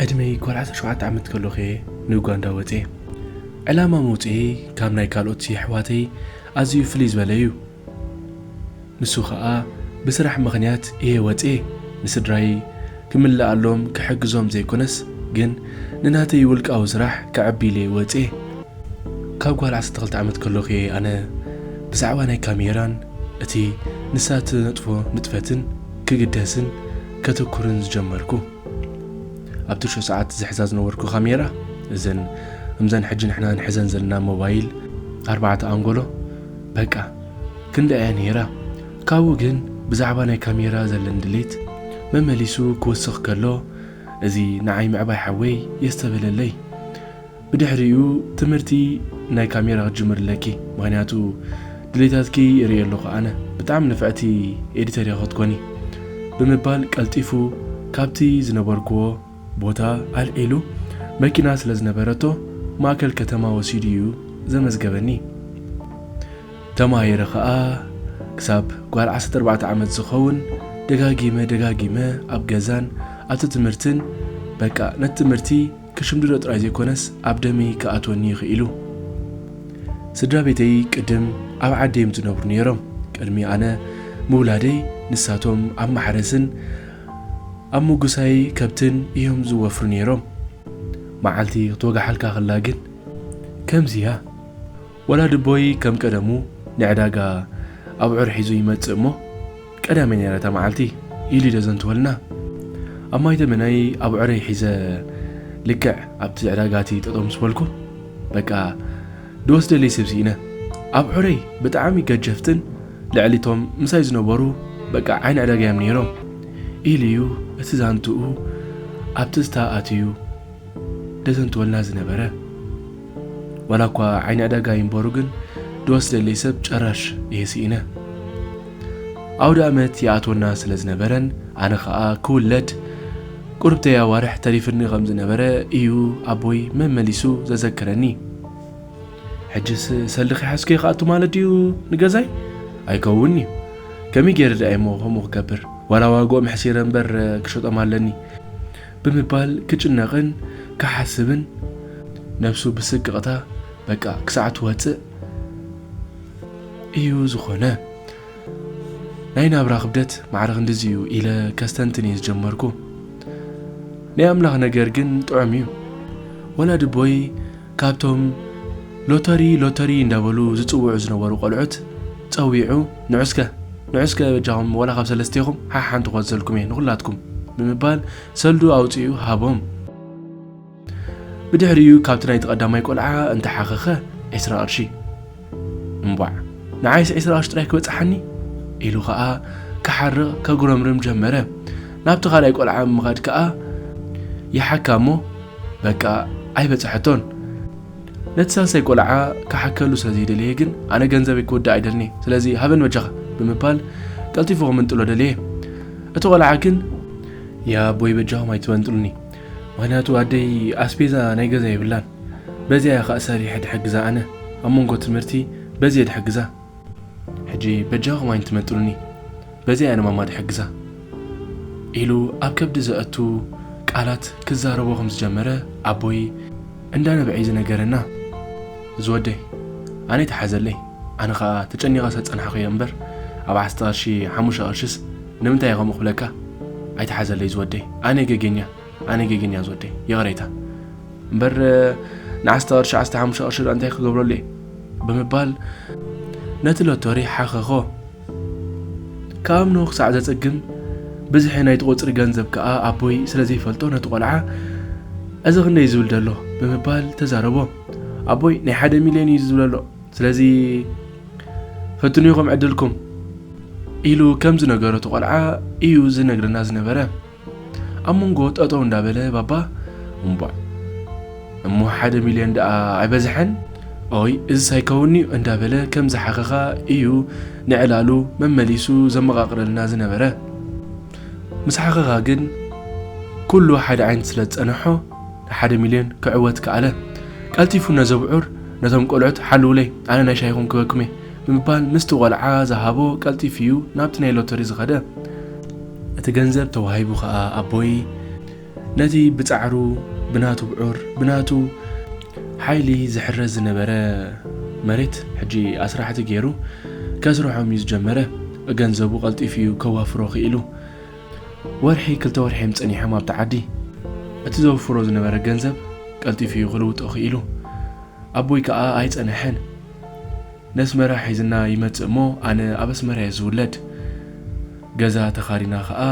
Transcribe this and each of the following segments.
ዕድመይ ጓል ዓሰርተ ሸውዓተ ዓመት ከለኹ እየ ንኡጋንዳ ወፅኤ። ዕላማ መውፅኤ ካብ ናይ ካልኦት የሕዋተይ ኣዝዩ ፍልይ ዝበለ እዩ። ንሱ ኸኣ ብስራሕ ምኽንያት እየ ወፅኤ። ንስድራይ ክምልኣሎም ክሕግዞም ዘይኮነስ ግን ንናተይ ውልቃዊ ስራሕ ከዕቢ ኢለ ወፅኤ። ካብ ጓል ዓሰርተ ክልተ ዓመት ከለኹ እየ ኣነ ብዛዕባ ናይ ካሜራን እቲ ንሳ ትነጥፎ ንጥፈትን ክግደስን ከተኩርን ዝጀመርኩ። ኣብቲ ሽዑ ሰዓት ዝሕዛ ዝነበርኩ ካሜራ እዘን እምዘን ሕጂ ንሕና ንሕዘን ዘለና ሞባይል ኣርባዕተ ኣንጎሎ በቃ ክንዳ እያ ነይራ። ካብኡ ግን ብዛዕባ ናይ ካሜራ ዘለን ድሌት መመሊሱ ክውስኽ ከሎ እዚ ንዓይ ምዕባይ ሓወይ የስተብህለለይ። ብድሕሪኡ ትምህርቲ ናይ ካሜራ ክትጅምሪ ኣለኪ፣ ምኽንያቱ ድሌታትኪ ይርኢ ኣለኹ ኣነ፣ ብጣዕሚ ንፍዕቲ ኤዲተር ኢኺ ክትኮኒ ብምባል ቀልጢፉ ካብቲ ዝነበርክዎ ቦታ ኣልዒሉ መኪና ስለ ዝነበረቶ ማእከል ከተማ ወሲዱ እዩ ዘመዝገበኒ። ተማሂረ ኸኣ ክሳብ ጓል ዓሰርተ ኣርባዕተ ዓመት ዝኸውን ደጋጊመ ደጋጊመ ኣብ ገዛን ኣብቲ ትምህርትን በቃ ነቲ ትምህርቲ ክሽምድዶ ጥራይ ዘይኮነስ ኣብ ደመይ ክኣትወኒ ይኽኢሉ። ስድራ ቤተይ ቅድም ኣብ ዓዲ እዮም ዝነብሩ ነይሮም። ቅድሚ ኣነ ምውላደይ ንሳቶም ኣብ ማሕረስን ኣብ ምጉሳይ ከብትን እዮም ዝወፍሩ ነይሮም። መዓልቲ ክትወጋሓልካ ከላ ግን ከምዚ እያ። ወላዲ ኣቦይ ከም ቀደሙ ንዕዳጋ ኣብዑር ሒዙ ይመጽእ እሞ ቀዳመ ነይራ እታ መዓልቲ ኢሉ ደዘንትወልና። ኣብ ማይ ተመናይ ኣብዑረይ ሒዘ ልክዕ ኣብቲ ዕዳጋ እቲ ጠጠው ምስ በልኩ በቃ ድወስደለይ ሰብ ስኢነ። ኣብዑረይ ብጣዕሚ ገጀፍትን ልዕሊቶም ምሳይ ዝነበሩ በቃ ዓይኒ ዕዳጋ እዮም ነይሮም ኢሉ እዩ እቲ ዛንትኡ ኣብ ትዝታ ኣትዩ ደዘንትወልና ዝነበረ። ዋላ እኳ ዓይኒ ዕዳጋ ይንበሩ ግን ድወስደለይ ሰብ ጨራሽ እየ ስኢነ። ኣውደ ኣመት ይኣትወና ስለ ዝነበረን ኣነ ኸኣ ክውለድ ቁርብተይ ኣዋርሕ ተሪፍኒ ከም ዝነበረ እዩ ኣቦይ መመሊሱ ዘዘከረኒ። ሕጅስ ሰልዲ ከይሓዝኩ እየ ክኣቱ ማለት ድዩ ንገዛይ? ኣይከውን እዩ። ከመይ ገይረ ደኣ እሞ ከምኡ ክገብር? ዋላ ዋግኦም ሕሲረ እምበር ክሸጦም ኣለኒ ብምባል ክጭነቕን ክሓስብን ነብሱ ብስቅቕታ በቃ ክሳዕ ትወፅእ እዩ ዝኾነ። ናይ ናብራ ክብደት ማዕረ ክንድዚ እዩ ኢለ ከስተንትን እየ ዝጀመርኩ። ናይ ኣምላኽ ነገር ግን ጥዑም እዩ። ወላዲ ኣቦይ ካብቶም ሎተሪ ሎተሪ እንዳበሉ ዝጽውዑ ዝነበሩ ቆልዑት ጸዊዑ፣ "ንዑስከ ንዑስከ በጃኹም ወላ ካብ ሰለስቴኹም ሓሓንቲ ክወዘልኩም እየ ንኹላትኩም" ብምባል ሰልዱ ኣውጺኡ ሃቦም። ብድሕሪኡ ካብቲ ናይቲ ቀዳማይ ቆልዓ እንተሓኸኸ ዒስራ ቅርሺ። "እምቧዕ ንዓይስ ዒስራ ቅርሺ ጥራይ ክበጽሓኒ?" ኢሉ ኸኣ ክሓርቕ ከጉረምርም ጀመረ። ናብቲ ካልኣይ ቆልዓ ምኻድ ከኣ ይሓካ እሞ በቃ ኣይበጽሐቶን። ነቲ ሳልሳይ ቆልዓ ክሓከሉ ስለ ዘይደለየ ግን ኣነ ገንዘበይ ክውዳእ ኣይደልኒ፣ ስለዚ ሃበን በጃኻ ብምባል ቀልጢፉ ክምንጥሎ ደለየ። እቲ ቆልዓ ግን "ያ ኣቦይ በጃኹም ኣይትበንጥሉኒ፣ ምኽንያቱ ኣደይ ኣስቤዛ ናይ ገዛ የብላን፣ በዚኣ እያ ኸኣ ሰሪሐ ድሕግዛ ኣነ ኣብ መንጎ ትምህርቲ በዚ እየ ድሕግዛ። ሕጂ በጃኹም ኣይትመጥሉኒ፣ በዚኣ እያ ንማማ ድሕግዛ" ኢሉ ኣብ ከብዲ ዘእቱ ቃላት ክዛረቦ ከም ዝጀመረ ኣቦይ እንዳነበዐ እዩ ዝነገረና። "ዝወደይ ኣነ ኣይትሓዘለይ፣ ኣነ ኸኣ ተጨኒቐ ስለ ዝጸናሕኩ እየ እምበር ኣብ ዓሰርተ ቅርሺ ሓሙሽተ ቅርሽስ ንምንታይ እየ ከምኡ ክብለካ? ኣይትሓዘለይ ዝወደይ፣ ኣነ ገገኛ ኣነ ጌገኛ ዝወደይ ይቕሬታ እምበር ንዓስተ ቅርሺ ዓስተ ሓሙሽተ ቅርሺ ደኣ እንታይ ክገብረሉ እየ?" ብምባል ነቲ ሎቶሪ ሓኸኾ። ከኣምኖ ክሳዕ ዘጸግም ብዝሒ ናይቲ ቁጽሪ ገንዘብ ከኣ ኣቦይ ስለ ዘይፈልጦ ነቲ ቆልዓ "እዚ ክንደይ ዝብል ደሎ?" ብምባል ተዛረቦ። ኣቦይ "ናይ ሓደ ሚልዮን እዩ ዝብል ዘሎ፣ ስለዚ ፈትንዩኹም ዕድልኩም" ኢሉ ከም ዝነገሮ እቲ ቆልዓ እዩ ዝነግረና ዝነበረ። ኣብ መንጎ ጠጠው እንዳበለ ባባ "እምቧዕ እሞ ሓደ ሚልዮን ደኣ ኣይበዝሐን? ኦይ እዝስ ኣይከውን'ዩ" እንዳበለ ከም ዝሓኸኻ እዩ ንዕላሉ መመሊሱ ዘመቓቕረልና ዝነበረ። ምስ ሓኸኻ ግን ኩሉ ሓደ ዓይነት ስለ ዝጸንሖ ንሓደ ሚልዮን ክዕወት ከኣለ። ቀልጢፉ "ነዚ ኣብዑር ነቶም ቆልዑት ሓልውለይ፣ ኣነ ናይ ሻሂኹም ክበኩም እየ" ብምባል ምስቲ ቆልዓ ዝሃቦ ቀልጢፉ እዩ ናብቲ ናይ ሎተሪ ዝኸደ። እቲ ገንዘብ ተዋሂቡ ኸኣ ኣቦይ ነቲ ብጻዕሩ፣ ብናቱ ብዑር፣ ብናቱ ሓይሊ ዝሕረስ ዝነበረ መሬት ሕጂ ኣስራሕቲ ገይሩ ከስርሖም እዩ ዝጀመረ። ገንዘቡ ቀልጢፉ እዩ ከዋፍሮ ክኢሉ። ወርሒ ክልተ ወርሒ እዮም ጸኒሖም ኣብቲ ዓዲ። እቲ ዘውፍሮ ዝነበረ ገንዘብ ቀልጢፉ እዩ ክልውጦ ክኢሉ። ኣቦይ ከኣ ኣይጸነሐን። ነስመራ ሒዝና ይመጽእ እሞ ኣነ ኣብ ኣስመራ እየ ዝውለድ። ገዛ ተኻሪና ከኣ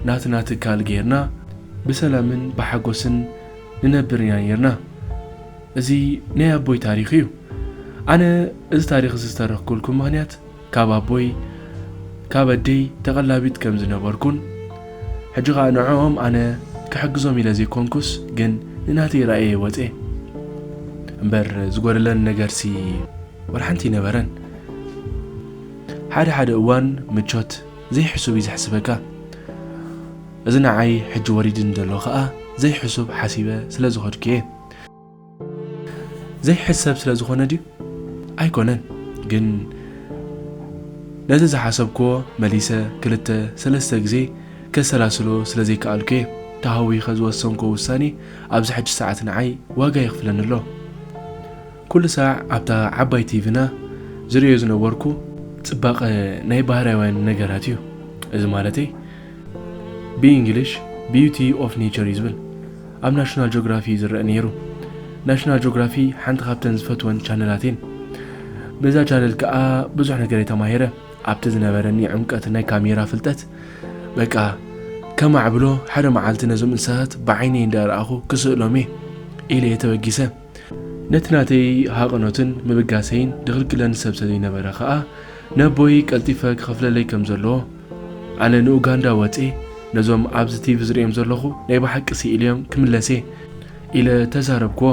ናትና ትካል ጌርና ብሰላምን ብሓጎስን ንነብር ኢና ኔርና። እዚ ናይ ኣቦይ ታሪኽ እዩ። ኣነ እዚ ታሪኽ እዚ ዝተረኽኩልኩም ምኽንያት ካብ ኣቦይ ካብ ኣደይ ተቐላቢት ከም ዝነበርኩን ሕጂ ኸኣ ንዕኦም ኣነ ክሕግዞም ኢለ ዘይኮንኩስ ግን ንናተይ ራእየ ወጼ እምበር ዝጎደለን ነገርሲ ወላ ሓንቲ ኣይነበረን። ሓደ ሓደ እዋን ምቾት ዘይሕሱብ እዩ ዘሕስበካ። እዚ ንዓይ ሕጂ ወሪድኒ ዘሎ ኸኣ ዘይሕሱብ ሓሲበ ስለ ዝኸድኩ እየ። ዘይሕሰብ ስለ ዝኾነ ድዩ? ኣይኮነን። ግን ነቲ ዝሓሰብክዎ መሊሰ ክልተ ሰለስተ ግዜ ከሰላስሎ ስለ ዘይከኣልኩ እየ። ተሃዊኸ ዝወሰንክዎ ውሳኔ ኣብዚ ሕጂ ሰዓት ንዓይ ዋጋ የኽፍለኒ ኣሎ። ኩሉ ሳዕ ኣብታ ዓባይ ቲቪና ዝርእዮ ዝነበርኩ ጽባቐ ናይ ባህርያውያን ነገራት እዩ። እዚ ማለተይ ብእንግሊሽ ቢዩቲ ኦፍ ኔቸር እዩ ዝብል። ኣብ ናሽናል ጆግራፊ እዩ ዝረአ ነይሩ። ናሽናል ጆግራፊ ሓንቲ ካብተን ዝፈትወን ቻነላት እየን። በዛ ቻነል ከኣ ብዙሕ ነገር እየ ተማሂረ። ኣብቲ ዝነበረኒ ዕምቀት ናይ ካሜራ ፍልጠት በቃ ከማዕብሎ ሓደ መዓልቲ ነዞም እንስሳት ብዓይነይ እንዳረኣኹ ክስእሎም እየ ኢለ እየ ተበጊሰ። ነቲ ናተይ ሃቐኖትን ምብጋሰይን ድኽልክለኒ ሰብ ስለ ዘይነበረ ከኣ ነቦይ ቀልጢፈ ክኸፍለለይ ከም ዘለዎ ኣነ ንኡጋንዳ ወጼ ነዞም ኣብዚ ቲቪ ዝርእዮም ዘለኹ ናይ ብሓቂ ስኢለዮም ክምለስ እየ ኢለ ተዛረብክዎ።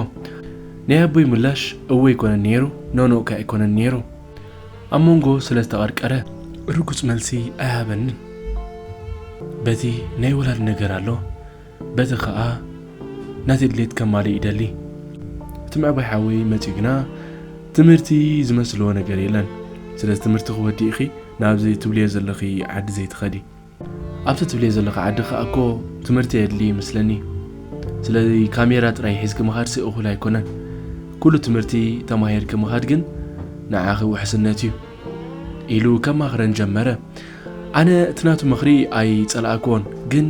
ናይ ኣቦይ ምላሽ እወ ኣይኮነን ነይሩ፣ ኖኖ ከኣ ኣይኮነን ነይሩ። ኣብ መንጎ ስለ ዝተቐርቀረ ርጉጽ መልሲ ኣይሃበንን። በቲ ናይ ወላዲ ነገር ኣሎ፣ በቲ ኸኣ ናተይ ድሌት ከማልእ ይደሊ። እቲ ምዕባይ ሓወይ መጺኡ ግና ትምህርቲ ዝመስልዎ ነገር የለን። ስለዚ ትምህርቲ ክወዲ ኢኺ ናብዚ ትብልዮ ዘለኺ ዓዲ ዘይትኸዲ። ኣብቲ ትብልዮ ዘለኺ ዓዲ ኸኣ እኮ ትምህርቲ የድሊ ይመስለኒ። ስለዚ ካሜራ ጥራይ ሒዝኪ ምኻድሲ እኹል ኣይኮነን። ኩሉ ትምህርቲ ተማሂርኪ ምኻድ ግን ንዓኺ ውሕስነት እዩ ኢሉ ከማኽረን ጀመረ። ኣነ እቲ ናቱ ምኽሪ ኣይጸላእክዎን፣ ግን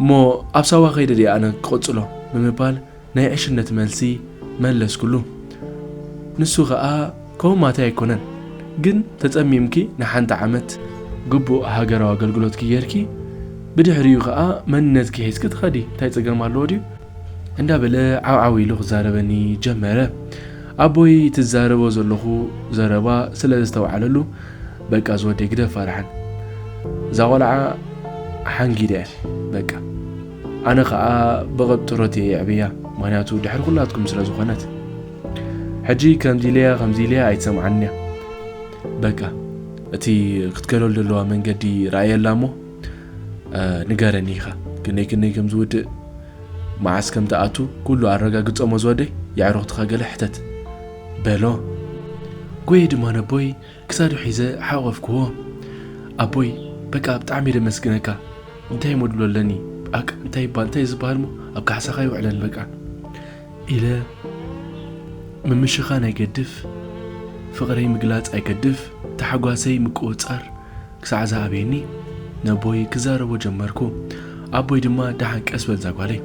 እሞ ኣብ ሳዋ ከይደ ድየ ኣነ ክቕጽሎ ብምባል ናይ ዕሽነት መልሲ መለስኩሉ። ንሱ ኸኣ ከምኡ ማለተይ ኣይኮነን፣ ግን ተጸሚምኪ ንሓንቲ ዓመት ግቡእ ሃገራዊ ኣገልግሎትኪ ጌርኪ ብድሕሪኡ ኸኣ መንነትኪ ሒዝኪ ትኸዲ እንታይ ጸገም ኣለዎ ድዩ? እንዳበለ ዓውዓው ኢሉ ክዛረበኒ ጀመረ። ኣቦይ ትዛረቦ ዘለኹ ዘረባ ስለ ዘስተውዓለሉ በቃ ዝወደይ ግደፋ ደሓን። እዛ ቖልዓ ሓንጊደ እየ በቃ። ኣነ ኸኣ ብቕብጥሮት እየ የዕብያ፣ ምኽንያቱ ድሕሪ ኩላትኩም ስለ ዝኾነት። ሕጂ ከምዚ ኢለያ ከምዚ ኢለያ ኣይትሰምዓንያ። በቃ እቲ ክትከደሉ ዘለዋ መንገዲ ረኣየላ እሞ ንገረኒ ኢኻ። ክንደይ ክንደይ ከም ዝውድእ መዓስ ከም ትኣቱ ኩሉ ኣረጋግጾ እሞ ዝወደይ፣ የዕሩኽትኻ ገለ ሕተት በሎ። ጎየ ድማ ነቦይ ክሳዱ ሒዘ ሓቆፍክዎ። ኣቦይ በቃ ብጣዕሚ እየ ደመስግነካ። እንታይ እሞ ድብሎ ኣለኒ? ኣክ እንታይ ይባል እንታይ ዝበሃል እሞ ኣብ ካሕሳኻ ይውዕለን በቃ ኢለ ምምሽኻን ኣይገድፍ፣ ፍቕረይ ምግላጽ ኣይገድፍ፣ ታሕጓሰይ ምቁጽጻር ክሳዕ ዝኣበየኒ ነቦይ ክዛረቦ ጀመርኩ። ኣቦይ ድማ ደሓን ቀስ በል እዛ ጓለይ፣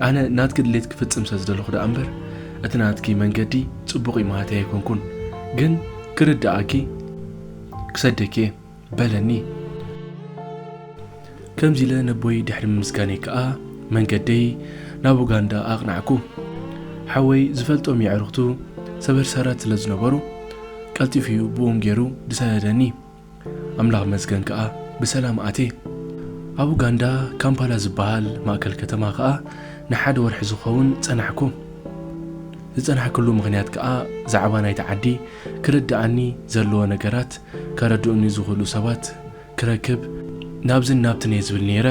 ኣነ ናትኪ ድሌት ክፍጽም ስለ ዝደለኹ ደኣ እምበር እቲ ናትኪ መንገዲ ጽቡቕ እዩ ማለተይ ኣይኮንኩን፣ ግን ክርድኣኪ ክሰደኪ እየ በለኒ። ከምዚ ኢለ ነቦይ ድሕሪ ምምስጋነይ ከኣ መንገደይ ናብ ኡጋንዳ ኣቕናዕኩ። ሓወይ ዝፈልጦም የዕሩኽቱ ሰበርሳራት ስለ ዝነበሩ ቀልጢፉ እዩ ብኡም ገይሩ ዝሰደደኒ። ኣምላኽ መስገን ከኣ ብሰላም ኣትየ። ኣብ ኡጋንዳ ካምፓላ ዝበሃል ማእከል ከተማ ከኣ ንሓደ ወርሒ ዝኸውን ጸናሕኩ። ዝጸናሕኩሉ ምኽንያት ከኣ ዛዕባ ናይቲ ዓዲ ክርድኣኒ ዘለዎ ነገራት ከረድኡኒ ዝኽእሉ ሰባት ክረክብ ናብዝን ናብትን እየ ዝብል ነይረ።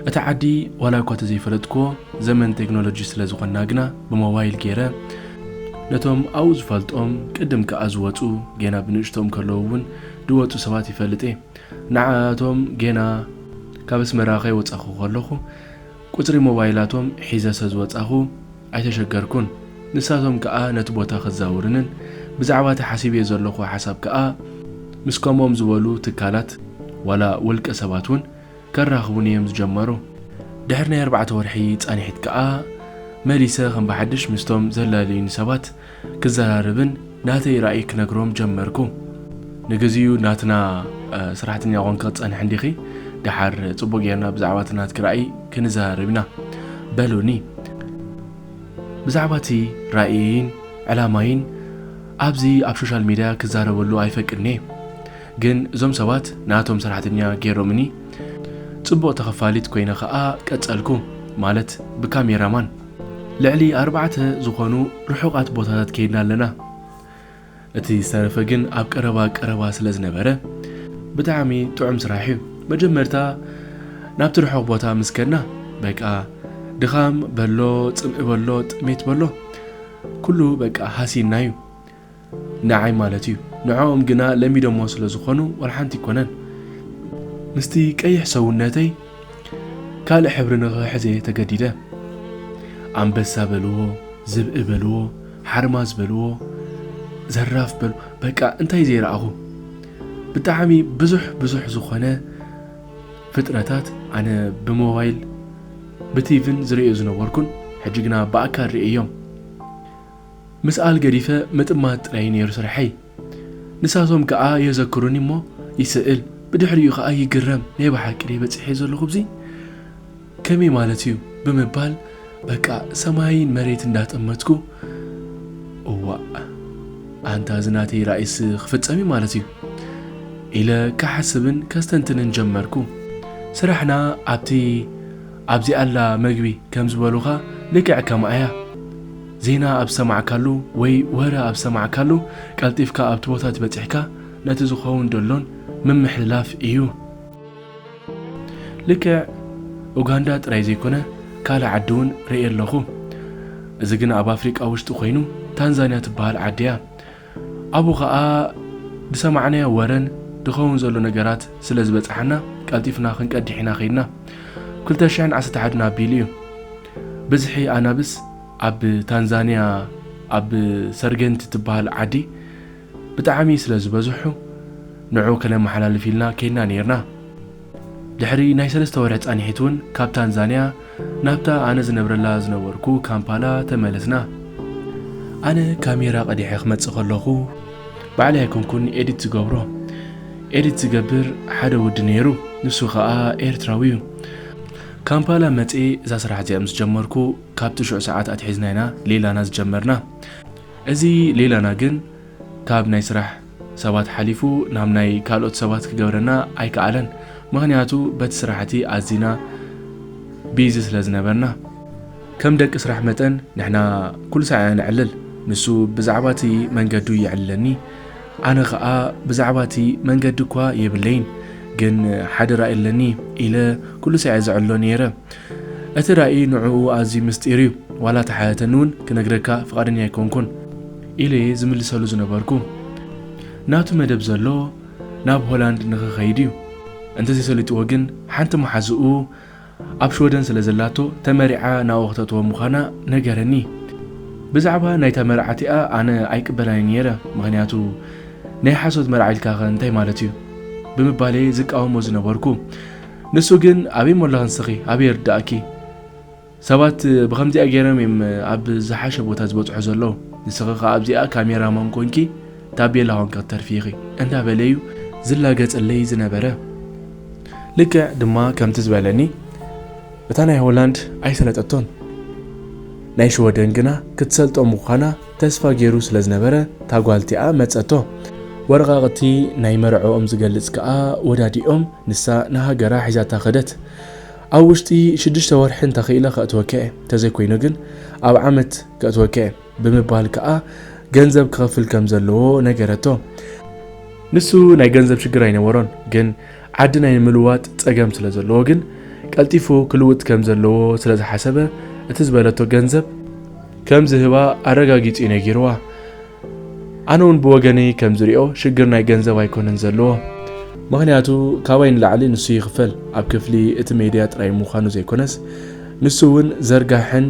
እቲ ዓዲ ዋላ እኳ ተዘይፈለጥክዎ ዘመን ቴክኖሎጂ ስለ ዝኾንና ግና ብሞባይል ገይረ ነቶም ኣብኡ ዝፈልጦም ቅድም ከኣ ዝወጹ ጌና ብንእሽቶም ከለዉ እውን ዝወጹ ሰባት ይፈልጥ እየ። ንዓኣቶም ጌና ካብ ኣስመራ ከይወጻኹ ከለኹ ቁጽሪ ሞባይላቶም ሒዘ ስለ ዝወጻኹ ኣይተሸገርኩን። ንሳቶም ከኣ ነቲ ቦታ ክዛውርንን ብዛዕባ እቲ ሓሲበዮ ዘለኹ ሓሳብ ከኣ ምስ ከምኦም ዝበሉ ትካላት ዋላ ውልቀ ሰባት እውን ከራኽቡኒ እዮም ዝጀመሩ። ድሕሪ ናይ ኣርባዕተ ወርሒ ጻንሒት ከኣ መሊሰ ከም ብሓድሽ ምስቶም ዘላለዩኒ ሰባት ክዘራረብን ናተይ ራእይ ክነግሮም ጀመርኩ። ንግዚኡ ናትና፣ እ፣ ሰራሕተኛ ኾንካ ክትጸንሕ እንዲኺ፣ ደሓር ጽቡቕ ጌርና ብዛዕባ እቲ ናትኪ ራእይ ክንዘራረብ ኢና በሉኒ። ብዛዕባ እቲ ራእይን ዕላማይን ኣብዚ ኣብ ሶሻል ሚድያ ክዛረበሉ ኣይፈቅድን እየ። ግን እዞም ሰባት ናቶም ሰራሕተኛ ገይሮምኒ። ጽቡቕ ተኸፋሊት ኮይነ ኸኣ ቀጸልኩ፣ ማለት ብካሜራማን። ልዕሊ ኣርባዕተ ዝኾኑ ርሑቓት ቦታታት ከይድና ኣለና። እቲ ዝተረፈ ግን ኣብ ቀረባ ቀረባ ስለ ዝነበረ ብጣዕሚ ጥዑም ስራሕ እዩ። መጀመርታ ናብቲ ርሑቕ ቦታ ምስ ከድና በቃ ድኻም በሎ፣ ጽምኢ በሎ፣ ጥሜት በሎ፣ ኩሉ በቃ ሃሲና እዩ። ንዓይ ማለት እዩ። ንዕኦም ግና ለሚዶሞ ስለ ዝኾኑ ዋላ ሓንቲ ኣይኮነን። ምስቲ ቀይሕ ሰውነተይ ካልእ ሕብሪ ንኽሕዝ እየ ተገዲደ። ኣንበሳ በልዎ፣ ዝብኢ በልዎ፣ ሓርማዝ በልዎ፣ ዘራፍ በል-፣ በቃ እንታይ ዘይረኣኹ። ብጣዕሚ ብዙሕ ብዙሕ ዝኾነ ፍጥረታት ኣነ ብሞባይል ብቲቪን ዝርእዮ ዝነበርኩን ሕጂ ግና ብኣካል ርእዮም። ምስኣል ገዲፈ ምጥማት ጥራይ ነይሩ ስርሐይ። ንሳቶም ከኣ የዘክሩኒ እሞ ይስእል፣ ብድሕሪኡ ከኣ ይግረም፣ ናይ ብሓቂ ድየ በጺሐ ዘለኹ ኣብዚ? ከመይ ማለት እዩ? ብምባል በቃ ሰማይን መሬት እንዳጠመትኩ፣ እዋእ፣ ኣንታ እዚ ናተይ ራእይስ ክፍጸም እዩ ማለት እዩ ኢለ ክሓስብን ከስተንትንን ጀመርኩ። ስራሕና ኣብቲ፣ ኣብዚኣ ኣላ መግቢ ከም ዝበሉኻ ልክዕ ከምኣ እያ። ዜና ኣብ ዝሰማዕካሉ ወይ ወረ ኣብ ዝሰማዕካሉ ቀልጢፍካ ኣብቲ ቦታ በጺሕካ ነቲ ዝኸውን ደሎን ምምሕልላፍ እዩ። ልክዕ ኡጋንዳ ጥራይ ዘይኮነ ካልእ ዓዲ እውን ርእየ ኣለኹ። እዚ ግን ኣብ ኣፍሪቃ ውሽጢ ኮይኑ ታንዛንያ ትበሃል ዓዲ እያ። ኣብኡ ኸኣ ዝሰማዕናዮ ወረን ዝኸውን ዘሎ ነገራት ስለ ዝበጽሓና ቀልጢፍና ክንቀድሕ ኢና ኸይድና። ክልተ ሽሕን ዓሰርተ ሓደን ኣቢሉ እዩ። ብዝሒ ኣናብስ ኣብ ታንዛንያ ኣብ ሰርገንቲ ትበሃል ዓዲ ብጣዕሚ ስለ ዝበዝሑ ንዑ ከነመሓላልፍ ኢልና ከይድና ነይርና። ድሕሪ ናይ ሰለስተ ወርሒ ጻንሒት እውን ካብ ታንዛንያ ናብታ ኣነ ዝነብረላ ዝነበርኩ ካምፓላ ተመለስና። ኣነ ካሜራ ቀዲሐ ክመጽእ ከለኹ ባዕለይ ኣይኮንኩን ኤዲት ዝገብሮ። ኤዲት ዝገብር ሓደ ወዲ ነይሩ፣ ንሱ ኸኣ ኤርትራዊ እዩ። ካምፓላ መጽኤ እዛ ስራሕ እዚኣ ምስ ጀመርኩ ካብቲ ሽዑ ሰዓት ኣትሒዝና ኢና ሌላና ዝጀመርና። እዚ ሌላና ግን ካብ ናይ ስራሕ ሰባት ሓሊፉ ናብ ናይ ካልኦት ሰባት ክገብረና ኣይከኣለን። ምኽንያቱ በቲ ስራሕቲ ኣዚና ቢዚ ስለ ዝነበርና። ከም ደቂ ስራሕ መጠን ንሕና ኩሉ ሳዕ ኢና ነዕልል። ንሱ ብዛዕባ እቲ መንገዱ የዕልለኒ፣ ኣነ ኸኣ ብዛዕባ እቲ መንገዲ እኳ የብለይን፣ ግን ሓደ ራእይ ኣለኒ ኢለ ኩሉ ሳዕ እየ ዘዕልሎ ነይረ። እቲ ራእይ ንዕኡ ኣዝዩ ምስጢር እዩ፣ ዋላ ተሓተተኒ እውን ክነግረካ ፍቓደኛ ኣይኮንኩን ኢለ እየ ዝምልሰሉ ዝነበርኩ። ናቱ መደብ ዘሎ ናብ ሆላንድ ንኽኸይድ እዩ። እንተዘይሰሊጥዎ ግን ሓንቲ መሓዝኡ ኣብ ሽወደን ስለ ዘላቶ ተመሪዓ ናብኡ ክተእትዎ ምዃና ነገረኒ። ብዛዕባ ናይታ መርዓ እቲኣ ኣነ ኣይቅበላን ነይረ፣ ምኽንያቱ ናይ ሓሶት መርዓ ኢልካኸ እንታይ ማለት እዩ ብምባል እየ ዝቃወሞ ዝነበርኩ። ንሱ ግን ኣበይ እሞ ኣለኺ ንስኺ? ኣበይ ይርዳእኪ? ሰባት ብኸምዚኣ ገይሮም እዮም ኣብ ዝሓሸ ቦታ ዝበጽሑ ዘለዉ። ንስኺ ኸኣ ኣብዚኣ ካሜራማን ኮንኪ ታቤላ ኮንኪ ክትተርፊ ኢኺ እንዳበለ እዩ ዝላገጸለይ ዝነበረ። ልክዕ ድማ ከምቲ ዝበለኒ እታ ናይ ሆላንድ ኣይሰለጠቶን። ናይ ሽወደን ግና ክትሰልጦ ምዃና ተስፋ ገይሩ ስለ ዝነበረ እታ ጓል እቲኣ መጸቶ። ወረቓቕቲ ናይ መርዕኦም ዝገልጽ ከኣ ወዳዲኦም ንሳ ንሃገራ ሒዛታ ከደት። ኣብ ውሽጢ ሽዱሽተ ወርሒ እንተኽኢለ ከእትወካ እየ፣ እንተዘይኮይኑ ግን ኣብ ዓመት ከእትወካ እየ ብምባል ከኣ ገንዘብ ክኸፍል ከም ዘለዎ ነገረቶ። ንሱ ናይ ገንዘብ ሽግር ኣይነበሮን፣ ግን ዓዲ ናይ ምልዋጥ ጸገም ስለ ዘለዎ ግን ቀልጢፉ ክልውጥ ከም ዘለዎ ስለ ዝሓሰበ እቲ ዝበለቶ ገንዘብ ከም ዝህባ ኣረጋጊጹ እዩ ነጊርዋ። ኣነ እውን ብወገነይ ከም ዝሪኦ ሽግር ናይ ገንዘብ ኣይኮነን ዘለዎ። ምኽንያቱ ካባይ ንላዕሊ ንሱ ይኽፈል፣ ኣብ ክፍሊ እቲ ሜድያ ጥራይ ምዃኑ ዘይኮነስ ንሱ እውን ዘርጋሕን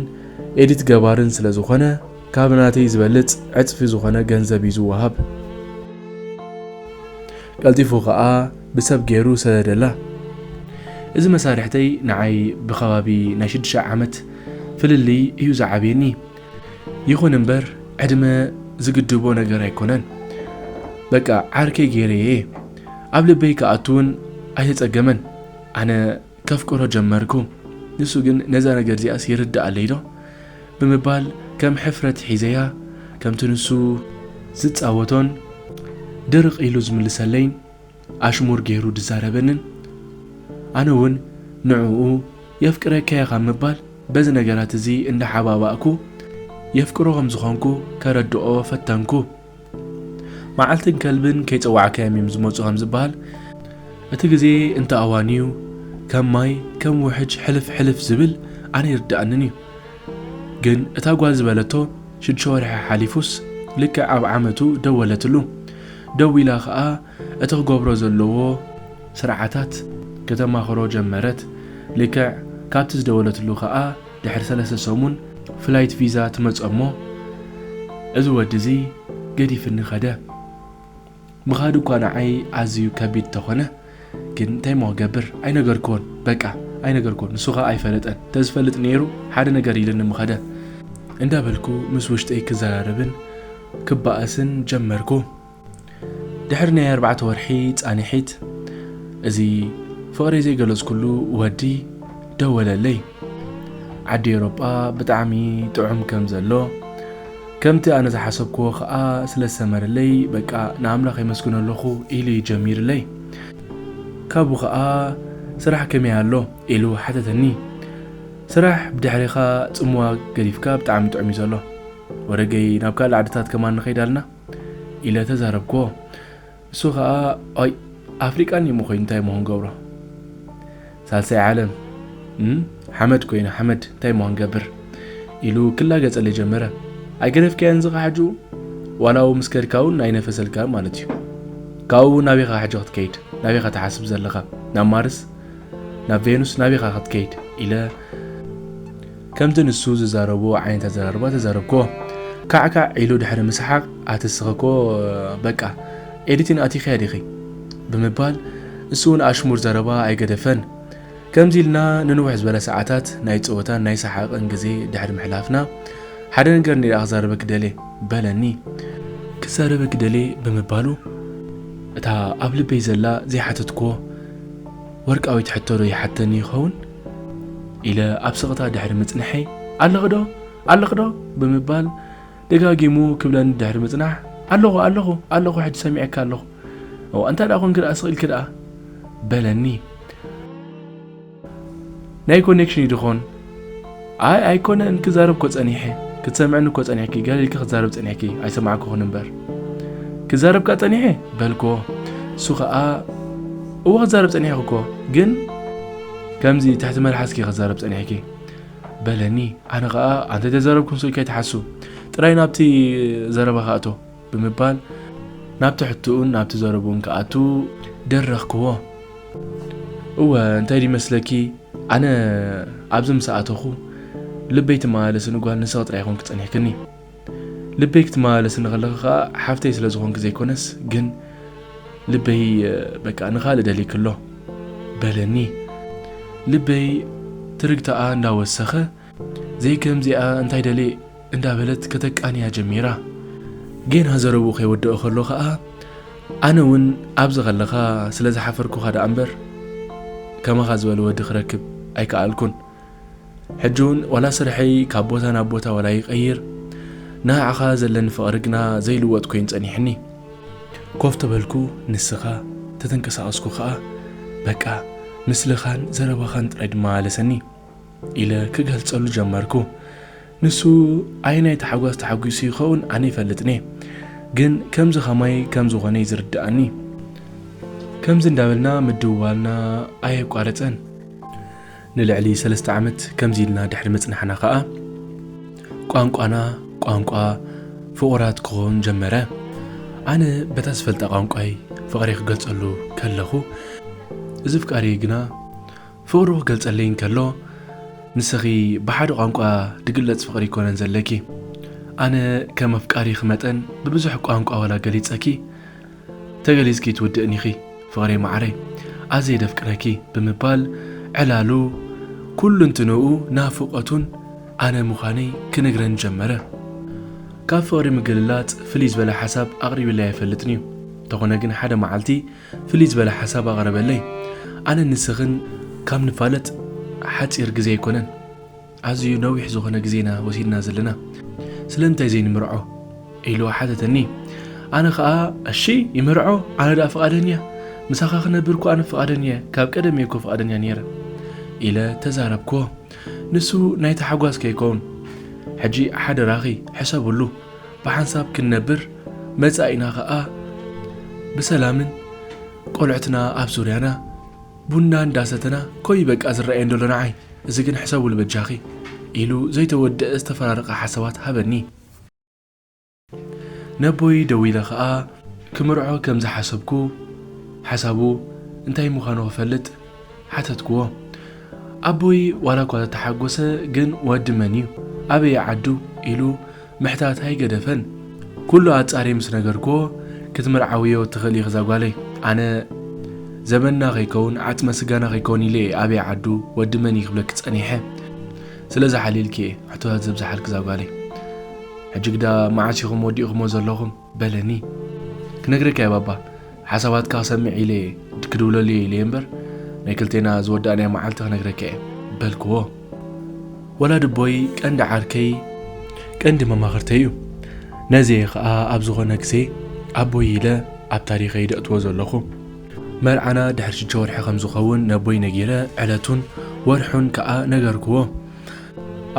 ኤዲት ገባርን ስለ ዝኾነ፣ ካብ ናተይ ዝበልጽ ዕጽፊ ዝኾነ ገንዘብ እዩ ዝወሃብ። ቀልጢፉ ኸኣ ብሰብ ገይሩ ሰደደላ። እዚ መሳርሕተይ ንዓይ ብኸባቢ ናይ ሽዱሽተ ዓመት ፍልልይ እዩ ዝዓብየኒ። ይኹን እምበር፣ ዕድመ ዝግድቦ ነገር ኣይኮነን። በቃ፣ ዓርከይ ገይረዮ እየ። ኣብ ልበይ ክኣቱ እውን ኣይተጸገመን። ኣነ ከፍቅሮ ጀመርኩ። ንሱ ግን፣ "ነዛ ነገር እዚኣስ ይርድኣለይ ዶ?" ብምባል ከም ሕፍረት ሒዘያ፣ ከምቲ ንሱ ዝጻወቶን ድርቕ ኢሉ ዝምልሰለይን ኣሽሙር ገይሩ ዝዛረበንን፣ ኣነ እውን ንዕኡ "የፍቅረካ እየ" ካብ ምባል፣ በዚ ነገራት እዚ እንዳሓባባእኩ የፍቅሮ ከም ዝኾንኩ ከረድኦ ፈተንኩ። መዓልትን ከልብን ከይጸዋዕካዮም እዮም ዝመጹ ከም ዝበሃል፣ እቲ ግዜ እንተ ኣዋንዩ ከም ማይ፣ ከም ውሕጅ ሕልፍ ሕልፍ ዝብል ኣነ ይርድኣንን እዩ። ግን እታ ጓል ዝበለቶ ሽዱሽተ ወርሒ ሓሊፉስ፣ ልክዕ ኣብ ዓመቱ ደወለትሉ። ደዊላ ኸኣ እቲ ክገብሮ ዘለዎ ስርዓታት ከተማኽሮ ጀመረት። ልክዕ ካብቲ ዝደወለትሉ ኸኣ ድሕሪ ሰለስተ ሰሙን ፍላይት ቪዛ ትመጾ እሞ፣ እዚ ወዲ እዚ ገዲፍኒ ኸደ። ምኻድ እኳ ንዓይ ኣዝዩ ከቢድ ተኾነ፣ ግን እንታይ እሞ ክገብር? ኣይነገርክዎን፣ በቃ ኣይነገርክዎን። ንሱ ኸኣ ኣይፈለጠን። ተዝፈልጥ ነይሩ፣ ሓደ ነገር ኢልኒ ምኸደ። እንዳበልኩ ምስ ውሽጠይ ክዘራረብን ክበኣስን ጀመርኩ። ድሕሪ ናይ ኣርባዕተ ወርሒ ጻንሒት፣ እዚ ፍቕረይ ዘይገለጽኩሉ ወዲ ደወለለይ። ዓዲ ኤውሮጳ ብጣዕሚ ጥዑም ከም ዘሎ፣ ከምቲ ኣነ ዝሓሰብክዎ ኸኣ ስለ ዝሰመረለይ፣ በቃ ንኣምላኽ የመስግኖ ኣለኹ ኢሉ እዩ ጀሚርለይ። ካብኡ ኸኣ፣ "ስራሕ ከመይ ኣሎ?" ኢሉ ሓተተኒ። "ስራሕ ብድሕሬኻ ጽምዋ ገዲፍካ ብጣዕሚ ጥዑም እዩ ዘሎ። ወደገይ ናብ ካልእ ዓድታት ከማን ንኸይድ ኣልና?" ኢለ ተዛረብክዎ። እሱ ኸኣ፣ "ኣይ፣ ኣፍሪቃን እዩ ምኾይኑ እንታይ ምኾን ገብሮ? ሳልሳይ ዓለም፣ እም፣ ሓመድ ኮይኑ ሓመድ እንታይ ምኾን ገብር?" ኢሉ ክላገጸለይ ጀመረ። "ኣይገደፍካዮን ዝኻ ሕጂ? ዋላ ኣብኡ ምስ ከድካ እውን ኣይነፈሰልካን ማለት እዩ። ካብኡ እውን ናበይኻ ሕጂ ክትከይድ? ናበይኻ ትሓስብ ዘለኻ? ናብ ማርስ? ናብ ቬኑስ? ናበይኻ ክትከይድ?" ኢለ ከምቲ ንሱ ዝዛረቦ ዓይነት ኣዘራርባ ተዛረብክዎ። ካዕካዕ ኢሉ ድሕሪ ምስሓቕ፣ "ኣቲ እስኺ እኮ በቃ ኤዲቲን ኣቲኽያ ዲኺ?" ብምባል፣ እሱ እውን ኣሽሙር ዘረባ ኣይገደፈን። ከምዚ ኢልና ንንውሕ ዝበለ ሰዓታት ናይ ጸወታን ናይ ሰሓቕን ግዜ ድሕሪ ምሕላፍና፣ "ሓደ ነገር እንድየ ደኣ ክዛረበኪ ደልየ" በለኒ። "ክዛረበኪ ደልየ" ብምባሉ፣ እታ ኣብ ልበይ ዘላ ዘይሓተትክዎ ወርቃዊት ሕቶ ዶ ይሓተኒ ይኸውን? ኢለ ኣብ ስቕታ ድሕሪ ምጽንሐይ፣ "ኣለኺ ዶ? ኣለኺ ዶ?" ብምባል ደጋጊሙ ክብለኒ ድሕሪ ምጽናሕ፣ "ኣለኹ፣ ኣለኹ፣ ኣለኹ፣ ሕጂ ሰሚዐካ ኣለኹ። እዋ፣ እንታይ ደኣ ኮንኪ ደኣ ስቕ ኢልኪ ደኣ?" በለኒ። "ናይ ኮኔክሽን እዩ ድኾን?" "ኣይ፣ ኣይኮነን፣ ክዛረብ እኮ ጸኒሐ። ክትሰምዕኒ እኮ ጸኒሕኪ፣ ገለ ኢልኪ ክትዛረብ ጸኒሕኪ፣ ኣይሰማዕኩኽን እምበር። ክዛረብ ከኣ ጸኒሐ?" በልክዎ። እሱ ኸኣ፣ "እወ፣ ክዛረብ ጸኒሕኪ እኮ፣ ግን ከምዚ ትሕቲ መልሓስኪ ክዛረብ ጸኒሕኪ" በለኒ። ኣነ ኸኣ፣ "ኣንተ ተዛረብኩን ስልኪ ኣይትሓሱ፣ ጥራይ ናብቲ ዘረባኻ እቶ" ብምባል፣ ናብቲ ሕቶኡን ናብቲ ዘረብኡን ክኣቱ ደረኽክዎ። እወ፣ እንታይ ድዩ መስለኪ፣ ኣነ ኣብዚ ምስ ኣተኹ፣ ልበይ ትመላለስኒ ጓል ንስኺ ጥራይ ኢኹም ክጸኒሕክኒ። ልበይ ክትመላለስኒ ከለኺ ኸኣ ሓፍተይ ስለ ዝኾንኪ ዘይኮነስ፣ ግን ልበይ፣ በቃ፣ ንኻልእ ደልይኪ ኣሎ በለኒ። ልበይ ትርግታኣ እንዳወሰኸ፣ ዘይከምዚኣ እንታይ ደልየ እንዳበለት ከተቃንያ ጀሚራ። ጌና ዘረብኡ ከይወደኦ ከሎ ኸኣ፣ ኣነ እውን ኣብዚ ከለኻ ስለ ዝሓፈርኩኻ ደኣ እምበር፣ ከማኻ ዝበለ ወዲ ክረክብ ኣይከኣልኩን። ሕጂ እውን ዋላ ስርሐይ ካብ ቦታ ናብ ቦታ ዋላ ይቐይር፣ ንዓኻ ዘለኒ ፍቕሪ ግና ዘይልወጥ ኮይኑ ጸኒሕኒ። ኮፍ ተበልኩ፣ ንስኻ ተተንቀሳቐስኩ ኸኣ፣ በቃ ምስልኻን ዘረባኻን ጥራይ ድማ ኣለሰኒ። ኢለ ክገልጸሉ ጀመርኩ። ንሱ ኣየናይ ታሕጓስ ተሓጒሱ ይኸውን ኣነ ይፈልጥን እየ፣ ግን ከምዚ ኸማይ ከም ዝኾነ እዩ ዝርድኣኒ። ከምዚ እንዳበልና ምድውዋልና ኣየቋረጸን። ንልዕሊ ሰለስተ ዓመት ከምዚ ኢልና ድሕሪ ምጽናሕና ኸኣ፣ ቋንቋና ቋንቋ ፍቑራት ክኸውን ጀመረ። ኣነ በታ ዝፈልጣ ቋንቋይ ፍቕረይ ክገልጸሉ ከለኹ፣ እዚ ፍቃሪ ግና ፍቕሩ ክገልጸለይ እንከሎ፣ ንስኺ ብሓደ ቋንቋ ድግለጽ ፍቕሪ ኣይኮነን ዘለኪ። ኣነ ከም ኣፍቃሪኺ መጠን ብብዙሕ ቋንቋ ዋላ ገሊጸኪ፣ ተገሊጽኪ ትውድእኒ ኢኺ ፍቕረይ መዓረይ፣ ኣዝየ ደፍቅረኪ ብምባል ዕላሉ ኩሉ እንትንኡ ናፍቖቱን ኣነ ምዃነይ ክነግረን ጀመረ። ካብ ፍቕሪ ምግልላጽ ፍልይ ዝበለ ሓሳብ ኣቕሪብለይ ኣይፈልጥን እዩ። እንተኾነ ግን ሓደ መዓልቲ ፍልይ ዝበለ ሓሳብ ኣቕረበለይ። ኣነን ንስኽን ካብ ንፋለጥ ሓጺር ግዜ ኣይኮነን፣ ኣዝዩ ነዊሕ ዝኾነ ግዜና ወሲድና ዘለና። ስለምንታይ ዘይንምርዖ? ኢሉ ሓተተኒ። ኣነ ኸኣ፣ እሺ ይምርዖ፣ ኣነ ደኣ ፍቓደኛ፣ ምሳኻ ክነብር እኮ ኣነ ፍቓደኛ እየ፣ ካብ ቀደም እየ እኮ ፍቓደኛ ነይረ ኢለ ተዛረብክዎ። ንሱ ናይ ታሕጓስ ከይከውን፣ ሕጂ ሓደራኺ ሕሰብሉ፣ ብሓንሳብ ክንነብር መጻኢና ኸኣ ብሰላምን ቆልዑትና ኣብ ዙርያና ቡና እንዳሰተና ኮይ በቃ ዝረኣየን ዘሎ ንዓይ። እዚ ግን ሕሰብሉ በጃኺ ኢሉ ዘይተወደአ ዝተፈራረቐ ሓሳባት ሃበኒ። ነቦይ ደዊለ ኸኣ ክምርዖ ከም ዝሓሰብኩ ሓሳቡ እንታይ ምዃኑ ክፈልጥ ሓተትክዎ። ኣቦይ ዋላ እኳ ተተሓጎሰ ግን ወዲ መን እዩ? ኣበይ ዓዱ? ኢሉ ምሕታት ኣይገደፈን። ኩሉ ኣጻርየ ምስ ነገርክዎ ክትምርዓውዮ ትኽእሊ ኢኺ እዛ ጓለይ። ኣነ ዘመንና ከይከውን ዓጽመ ስጋና ከይከውን ኢለ እየ ኣበይ ዓዱ ወዲ መን እዩ ክብለኪ ጸኒሐ። ስለዚ ሓሊልኪ እየ ሕቶታት ዘብዝሓልኪ እዛ ጓለይ። ሕጂ ግዳ መዓስ ኢኹም ወዲእኹሞ ዘለኹም? በለኒ። ክነግረካ እየ ባባ፣ ሓሳባትካ ክሰምዕ ኢለ እየ ክድውለሉ እየ ኢለ እየ እምበር ናይ ክልቴና ዝወዳእናዮ መዓልቲ ክነግረካ እየ በልክዎ። ወላዲ ኣቦይ ቀንዲ ዓርከይ ቀንዲ መማኽርተይ እዩ። ነዚ እየ ኸኣ ኣብ ዝኾነ ግዜ ኣቦይ ኢለ ኣብ ታሪኸይ ደእትዎ ዘለኹ። መርዓና ድሕሪ ሽዱሽተ ወርሒ ከም ዝኸውን ነቦይ ነጊረ ዕለቱን ወርሑን ከኣ ነገርክዎ።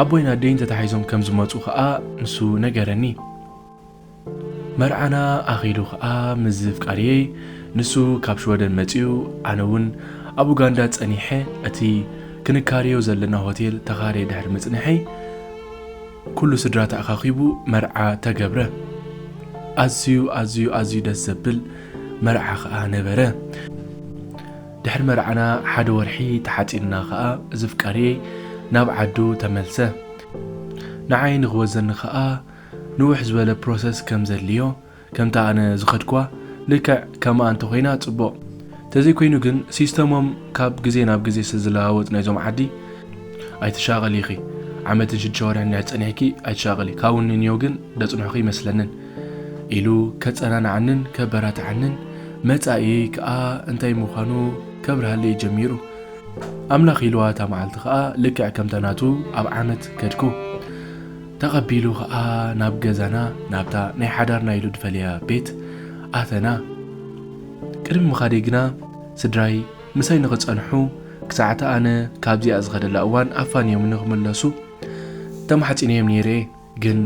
ኣቦይን ኣደይን ተታሒዞም ከም ዝመጹ ከኣ ንሱ ነገረኒ። መርዓና ኣኺሉ ከኣ ምስ ዝፍቃርየይ ንሱ ካብ ሽወደን መጺኡ ኣነ እውን ኣብ ኡጋንዳ ጸኒሐ እቲ ክንካርዮ ዘለና ሆቴል ተኻርየ ድሕሪ ምጽንሐይ ኩሉ ስድራ ተኣኻኺቡ መርዓ ተገብረ። ኣዝዩ ኣዝዩ ኣዝዩ ደስ ዘብል መርዓ ከኣ ነበረ። ድሕሪ መርዓና ሓደ ወርሒ ተሓጺንና ከኣ ዝፍቃርየይ ናብ ዓዱ ተመልሰ። ንዓይ ንኽወዘኒ ከኣ ንውሕ ዝበለ ፕሮሰስ ከም ዘድልዮ፣ ከምታ ኣነ ዝኸድክዋ ልክዕ ከምኣ እንተኾይና ጽቡቕ። ተዘይኮይኑ ግን ሲስተሞም ካብ ግዜ ናብ ግዜ ስለ ዝለዋወጥ ናይዞም ዓዲ ኣይትሻቐሊ ኢኺ። ዓመትን ሽዱሽተ ወርሕን እንድሕር ጸኒሕኪ ኣይትሻቐሊ። ካብኡ ንንዮ ግን ደጽንሑኺ ይመስለንን ኢሉ ከጸናንዓንን ከበራትዓንን መጻኢየይ ከኣ እንታይ ምዃኑ ከብርሃለይ ጀሚሩ። ኣምላኽ ኢልዋ እታ መዓልቲ ከኣ ልክዕ ከምታ ናቱ ኣብ ዓመት ከድኩ። ተቐቢሉ ከኣ ናብ ገዛና ናብታ ናይ ሓዳርና ኢሉ ድፈልያ ቤት ኣተና። ቅድሚ ምኻደይ ግና ስድራይ ምሳይ ንኽጸንሑ ክሳዕቲ ኣነ ካብዚኣ ዝኸደላ እዋን ኣፋንዮም ንኽምለሱ ተማሕጺነዮም ነይረ እየ። ግን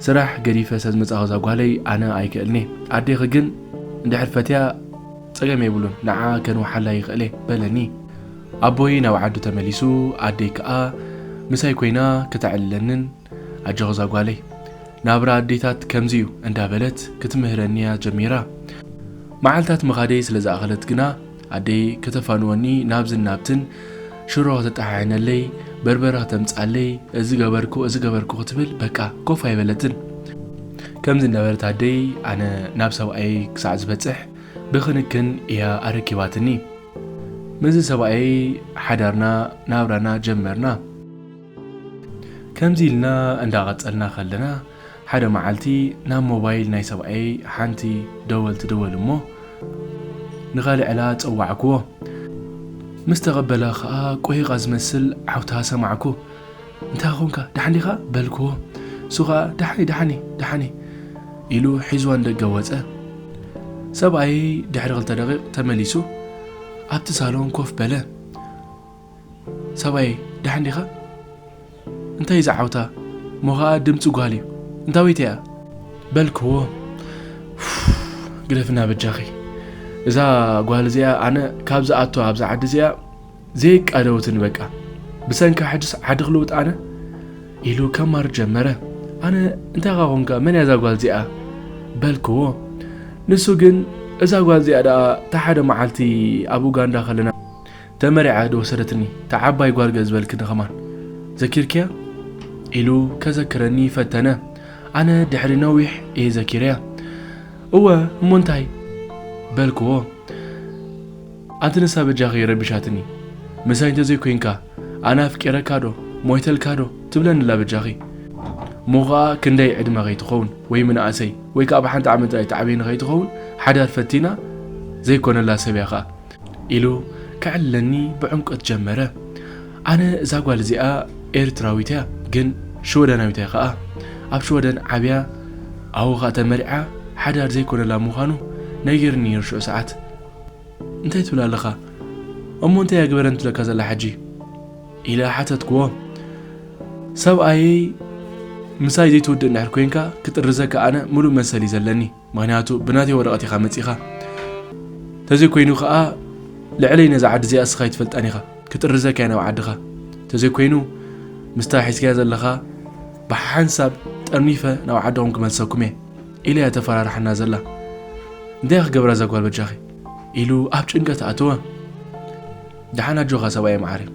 ስራሕ ገዲፈ ስለ ዝመጻኹ እዛ ጓለይ ኣነ ኣይክእልኒ። ኣዴኺ ግን እንድሕር ፈትያ ጸገም የብሉን፣ ንዓ ከንውሓላ ይኽእል እየ በለኒ። ኣቦይ ናብ ዓዱ ተመሊሱ፣ ኣደይ ከኣ ምሳይ ኮይና ከተዕልለንን ኣጆኺ እዛ ጓለይ፣ ናብራ ኣዴታት ከምዚ እዩ እንዳበለት ክትምህረኒ እያ ጀሚራ። መዓልታት ምኻደይ ስለ ዝኣኸለት ግና ኣደይ ከተፋንወኒ ናብዝን ናብትን ሽሮ ከተጠሓሕነለይ፣ በርበረ ከተምጻለይ፣ እዚ ገበርኩ፣ እዚ ገበርኩ ክትብል በቃ ኮፍ ኣይበለትን። ከምዚ እንዳበለት ኣደይ ኣነ ናብ ሰብኣየይ ክሳዕ ዝበጽሕ ብክንክን እያ ኣረኪባትኒ። ምስዚ ሰብኣየይ ሓዳርና ናብራና ጀመርና። ከምዚ ኢልና እንዳቐጸልና ከለና ሓደ መዓልቲ ናብ ሞባይል ናይ ሰብኣየይ ሓንቲ ደወል ትድወል እሞ ንኸልዕላ ጸዋዕክዎ። ምስ ተቐበላ ኸኣ ቆይቓ ዝመስል ዓውታ ሰማዕኩ። እንታይ ኾንካ? ደሓን ዲኻ? በልክዎ። እሱ ኸኣ ደሓን እየ፣ ደሓን እየ፣ ደሓን እየ ኢሉ ሒዝዋ ንደገ ወጸ። ሰብኣየይ ድሕሪ ክልተ ደቂቕ ተመሊሱ ኣብቲ ሳሎን ኮፍ በለ። ሰብኣየይ ደሓን ዲኻ? እንታይ እዩ ዝዓውታ? እሞ ኸኣ ድምፂ ጓል እዩ። እንታወይቲ እያ? በልክዎ። ግደፍና በጃኺ። እዛ ጓል እዚኣ ኣነ ካብ ዝኣቱ ኣብዛ ዓዲ እዚኣ ዘይቃደወትኒ በቃ። ብሰንካ ሕጅስ ዓዲ ክልውጥ ኣነ? ኢሉ ከማር ጀመረ። ኣነ እንታይ ኻ ኾንካ? መን እያ እዛ ጓል እዚኣ? በልክዎ። ንሱ ግን እዛ ጓል እዚኣ ደኣ እታ ሓደ መዓልቲ ኣብ ኡጋንዳ ከለና ተመሪዓ ዶ ወሰደትኒ፣ እታ ዓባይ ጓል ገ ዝበልክኒ ኸማን። ዘኪርክያ? ኢሉ ከዘክረኒ ፈተነ። ኣነ ድሕሪ ነዊሕ እየ ዘኪረያ። እወ፣ እሞ እንታይ? በልክዎ። ኣንቲ ንሳ በጃኺ ረቢሻትኒ። ምሳይ እንተዘይኮይንካ፣ ኣነ ኣፍቂረካ ዶ፣ ሞይተልካ ዶ ትብለኒ ኣላ በጃኺ። እሞ ኸኣ ክንደይ ዕድመ ከይትኸውን፣ ወይ ምንኣሰይ፣ ወይ ከኣ ብሓንቲ ዓመት ጥራይ ትዓብየኒ ከይትኸውን፣ ሓዳር ፈቲና ዘይኮነላ ሰብ እያ ኸኣ። ኢሉ ከዕልለኒ ብዕምቆት ጀመረ። ኣነ እዛ ጓል እዚኣ ኤርትራዊት እያ፣ ግን ሽወደናዊት እያ ኸኣ። ኣብ ሽወደን ዓብያ፣ ኣብኡ ኸኣ ተመሪዓ፣ ሓዳር ዘይኮነላ ምዃኑ ነጊርኒ ነይሩ ሽዑ ሰዓት። እንታይ ትብል ኣለኻ? እሞ እንታይ እያ ግበረኒ ትብለካ ዘላ ሕጂ? ኢለ ሓተትክዎ። ሰብኣየይ ምሳይ ዘይትውድእ እንድሕር ኮይንካ፣ ክጥርዘካ ኣነ ምሉእ መሰል እዩ ዘለኒ። ምኽንያቱ ብናተይ ወረቐት ኢኻ መጺኻ። ተዘይኮይኑ ከኣ ልዕለይ ነዛ ዓዲ እዚኣ እስኻ ኣይትፈልጣን ኢኻ። ክጥርዘካ እየ ናብ ዓድኻ። ተዘይኮይኑ ምስታ ሒዝካያ ዘለኻ ብሓንሳብ ጠርኒፈ ናብ ዓድኹም ክመልሰኩም እየ ኢለ እያ ተፈራርሓና ዘላ። እንታይ እያ ክገብራ እዛ ጓል በጃኺ? ኢሉ ኣብ ጭንቀት ኣተወ። ደሓን ኣጆኻ ሰብኣየ መዓረይ።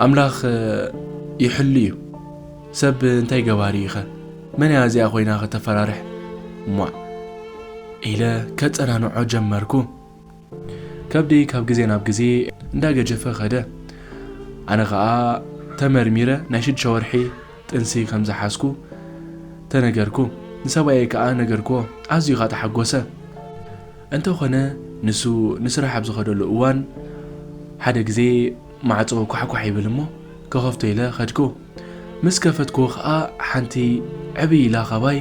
ኣምላኽ ይሕሉ እዩ። ሰብ እንታይ ገባሪ ኢኸ? መን እያ እዚኣ ኮይና ከተፈራርሕ? ሟዕ ኢለ ከጸናንዖ ጀመርኩ። ከብደይ ካብ ግዜ ናብ ግዜ እንዳገጀፈ ኸደ። ኣነ ኸኣ ተመርሚረ ናይ ሽዱሽተ ወርሒ ጥንሲ ከም ዝሓዝኩ ተነገርኩ። ንሰብኣየይ ከኣ ነገርክዎ። ኣዝዩ ኸኣ ተሓጎሰ። እንተኾነ ንሱ ንስራሕ ኣብ ዝኸደሉ እዋን ሓደ ግዜ ማዕጾ ኳሕኳሕ ይብል እሞ ክኸፍቶ ኢለ ኸድኩ። ምስ ከፈትኩ ኸኣ ሓንቲ ዕብይ ኢላ ኻባይ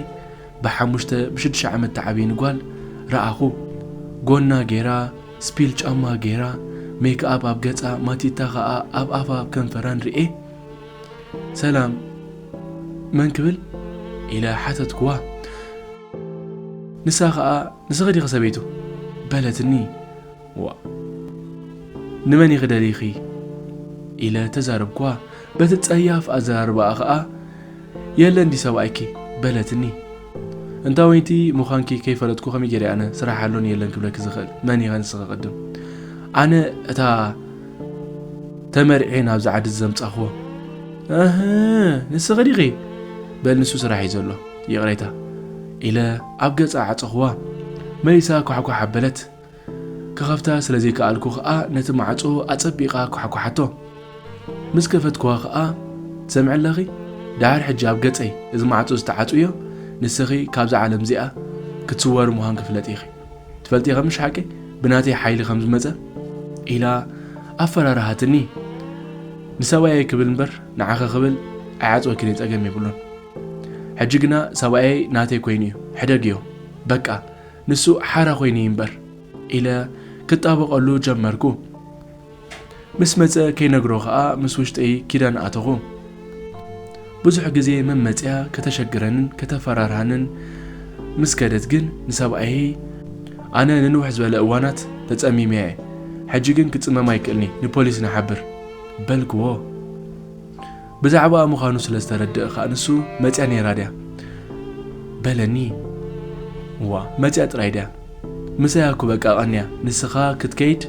ብሓሙሽተ ብሽዱሽተ ዓመት ትዓብየኒ ጓል ረኣኹ። ጎና ጌራ፣ ስፒል ጫማ ጌራ፣ ሜክኣፕ ኣብ ገጻ፣ ማቲታ ኸኣ ኣብ ኣፋ ኣብ ከንፈራን ርኤ። ሰላም፣ መን ክብል? ኢለ ሓተትክዋ። ንሳ ኸኣ ንስኺ ዲኺ ሰበይቱ? በለትኒ። ዋ፣ ንመን ኢኺ ደሊኺ? ኢለ ተዛረብክዋ። በቲ ጸያፍ ኣዘራርባኣ ኸኣ የለን ድዩ ሰብኣይኪ? በለትኒ። እንታወይቲ ምዃንኪ ከይፈለጥኩ ከመይ ገይረ ኣነ ስራሕ ኣሎን የለን ክብለኪ ዝኽእል? መን ኢኸ ንስኺ ቅድም? ኣነ እታ ተመርዕየ ናብዚ ዓዲ ዘምጻኽዎ። እህ፣ ንስኺ ዲኺ? በል ንሱ ስራሕ እዩ ዘሎ። ይቕሬታ። ኢለ ኣብ ገጻ ዓጸኽዋ። መሊሳ ኳሕኳሕ ኣበለት። ክኸፍታ ስለ ዘይከኣልኩ ኸኣ ነቲ ማዕጾ ኣጸቢቓ ኳሕኳሓቶ። ምስ ከፈትክዋ ኸኣ፣ ትሰምዒ ኣለኺ? ደሓር ሕጂ ኣብ ገጸይ እዚ ማዕጾ ዝተዓጽውዮ ንስኺ ካብዛ ዓለም እዚኣ ክትስወሪ ምዃንኪ ፍለጢ ኢኺ። ትፈልጢ ኢኺ ምሽ ሓቂ ብናተይ ሓይሊ ከም ዝመጸ? ኢላ ኣፈራርሃትኒ። ንሰብኣየይ ክብል እምበር ንዓኺ ክብል ኣይዓጽወክን እየ፣ ጸገም የብሉን። ሕጂ ግና ሰብኣየይ ናተይ ኮይኑ እዩ፣ ሕደግዮ። በቃ ንሱ ሓራ ኮይኑ እዩ እምበር። ኢለ ክጣበቐሉ ጀመርኩ። ምስ መጸ ከይነግሮ ኸኣ ምስ ውሽጠይ ኪዳን ኣተኹ። ብዙሕ ግዜ መመጽያ ከተሸግረንን ከተፈራርሃንን ምስ ከደት ግን ንሰብኣየይ ኣነ ንንውሕ ዝበለ እዋናት ተጸሚመ እየ። ሕጂ ግን ክጽመም ኣይክእልኒ፣ ንፖሊስ ንሓብር በልክዎ። ብዛዕባኣ ምዃኑ ስለ ዝተረድእ ኸኣ ንሱ መጽያ ነይራ ድያ? በለኒ። እዋ፣ መጽያ ጥራይ ድያ? ምሳያ እኮ በቃ ቀንያ። ንስኻ ክትከይድ፣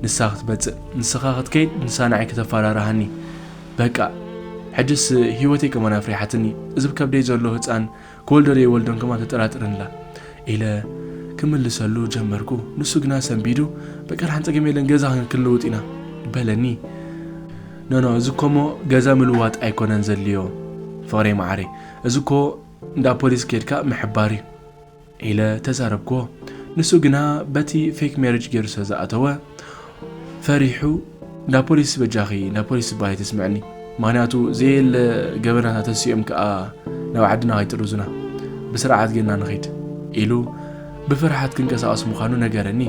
ንሳ ክትመጽእ። ንስኻ ክትከይድ፣ ንሳ ንዓይ ከተፈራርሃኒ። በቃ፣ ሕጅስ ህይወተይ ከማን ኣፍሪሓትኒ። እዚ ብከብደይ ዘሎ ህጻን ክወልዶ ዶ ይወልዶን ከማን ተጠራጥርንላ። ኢለ ክምልሰሉ ጀመርኩ። ንሱ ግና ሰንቢዱ፣ በቃ፣ ደሓን ጸገም የለን፣ ገዛ ክንልውጥ ኢና። በለኒ። ኖ፣ ኖ፣ እዚ እኮ እሞ ገዛ ምልዋጥ ኣይኮነን ዘድልዮ፣ ፍቕረይ መዓረይ። እዚ እኮ እንዳ ፖሊስ ኬድካ ምሕባር እዩ። ኢለ ተዛረብክዎ። ንሱ ግና በቲ ፌክ ሜሪጅ ገይሩ ስለ ዝኣተወ፣ ፈሪሑ፣ "እንዳ ፖሊስ በጃኺ፣ እንዳ ፖሊስ ዝበሃል ኣይተስምዕኒ። ምኽንያቱ ዘየለ ገበናትና ተሲኦም ከኣ ናብ ዓድና ከይጥርዙና። ብስርዓት ጌርና ንኺድ" ኢሉ ብፍርሓት ክንቀሳቐስ ምዃኑ ነገረኒ።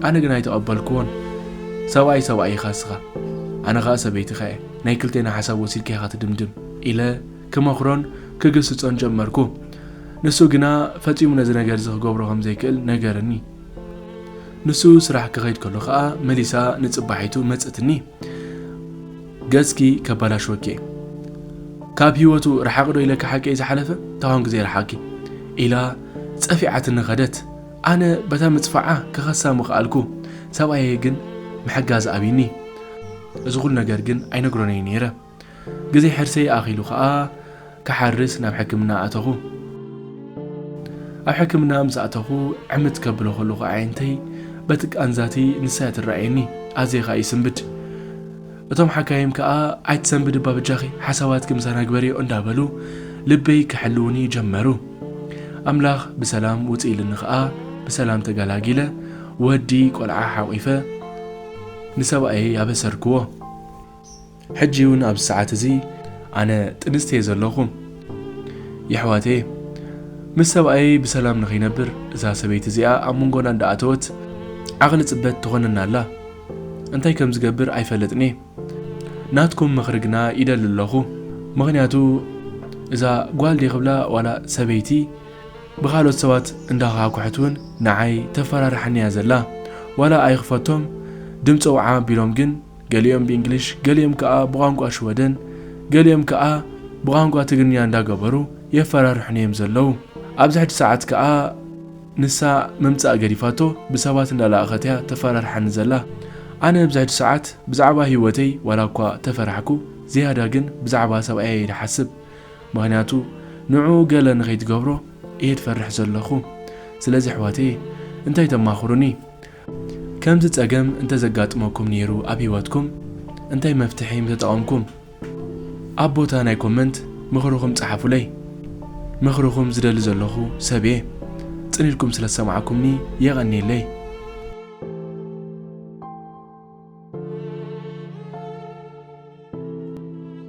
ኣነ ግን ኣይተቐበልክዎን። "ሰብኣይ ሰብኣይ ኢኻ እስኻ፣ ኣነ ኸኣ ሰበይትኻ እየ። ናይ ክልቴና ሓሳብ ወሲድካ ኢኻ ትድምድም" ኢለ ክመኽሮን ክግስጾን ጀመርኩ። ንሱ ግና ፈጺሙ ነዚ ነገር እዚ ክገብሮ ከም ዘይክእል ነገረኒ። ንሱ ስራሕ ክኸይድ ከሎ ኸኣ መሊሳ ንጽባሒቱ መጸትኒ። "ገጽኪ ከባላሽወኪ እየ። ካብ ህይወቱ ርሓቕ ዶ ኢለኪ ሓቂ እዩ ዝሓለፈ? ተኾን ግዜ ርሓቂ" ኢላ ጸፊዓትኒ ኸደት። ኣነ በታ ምጽፋዓ ክኸሳ ምኽኣልኩ። ሰብኣየይ ግን ምሕጋዝ ኣብዩኒ። እዚ ኹሉ ነገር ግን ኣይነግሮን እየ ነይረ። ግዜ ሕርሰይ ኣኺሉ ከኣ ክሓርስ ናብ ሕክምና ኣተኹ። ኣብ ሕክምና ምስ ኣተኹ ዕምት ከብሎ ከለኹ ኣዒንተይ በቲ ቃንዛቲ ንሳ እያ ትረኣየኒ። ኣዝየ ከኣ ይስንብድ። እቶም ሓካይም ከኣ ኣይትሰንብድ እባ በጃኺ፣ ሓሳባትኪ ምሳና ግበርዮ እንዳበሉ ልበይ ክሕልዉኒ ጀመሩ። ኣምላኽ ብሰላም ውጽእ ኢልኒ ከኣ ብሰላም ተገላጊለ ወዲ ቆልዓ ሓቒፈ ንሰብኣየይ ኣበሰርክዎ። ሕጂ እውን ኣብዚ ሰዓት እዚ ኣነ ጥንስቲ እየ ዘለኹ። የሕዋተየ፣ ምስ ሰብኣየይ ብሰላም ንኸይነብር እዛ ሰበይቲ እዚኣ ኣብ መንጎና እንዳኣተወት ዓቕሊ ጽበት ትኾነና ኣላ። እንታይ ከም ዝገብር ኣይፈልጥን እየ። ናትኩም ምኽሪ ግና ይደሊ ኣለኹ። ምኽንያቱ እዛ ጓል ድየ ክብላ ዋላ ሰበይቲ ብኻልኦት ሰባት እንዳኻኩሐት እውን ንዓይ ተፈራርሓኒ እያ ዘላ። ዋላ ኣይኽፈቶም ድምፂ ኣውዓ ኣቢሎም ግን ገሊኦም ብእንግሊሽ፣ ገሊኦም ከኣ ብቋንቋ ሽወደን፣ ገሊኦም ከኣ ብቋንቋ ትግርኛ እንዳገበሩ የፈራርሑኒ እዮም ዘለዉ። ኣብዚ ሕጂ ሰዓት ከኣ ንሳ ምምጻእ ገዲፋቶ ብሰባት እንዳለኣኸት እያ ተፈራርሓኒ ዘላ። ኣነ ኣብዚ ሕጂ ሰዓት ብዛዕባ ህይወተይ ዋላ እኳ ተፈራሕኩ፣ ዝያዳ ግን ብዛዕባ ሰብኣየይ እየ ዝሓስብ። ምኽንያቱ ንዕኡ ገለ ንኸይትገብሮ እየ ዝፈርሕ ዘለኹ። ስለዚ ኣሕዋተይ እንታይ ተማኽሩኒ? ከምዚ ጸገም እንተዘጋጥመኩም ነይሩ ኣብ ህይወትኩም እንታይ መፍትሒ ምተጠቐምኩም? ኣብ ቦታ ናይ ኮመንት ምኽርኹም ጸሓፉለይ። ምኽርኹም ዝደሊ ዘለኹ ሰብ እየ። ጽን ኢልኩም ስለ ዝሰማዕኩምኒ የቐንየለይ።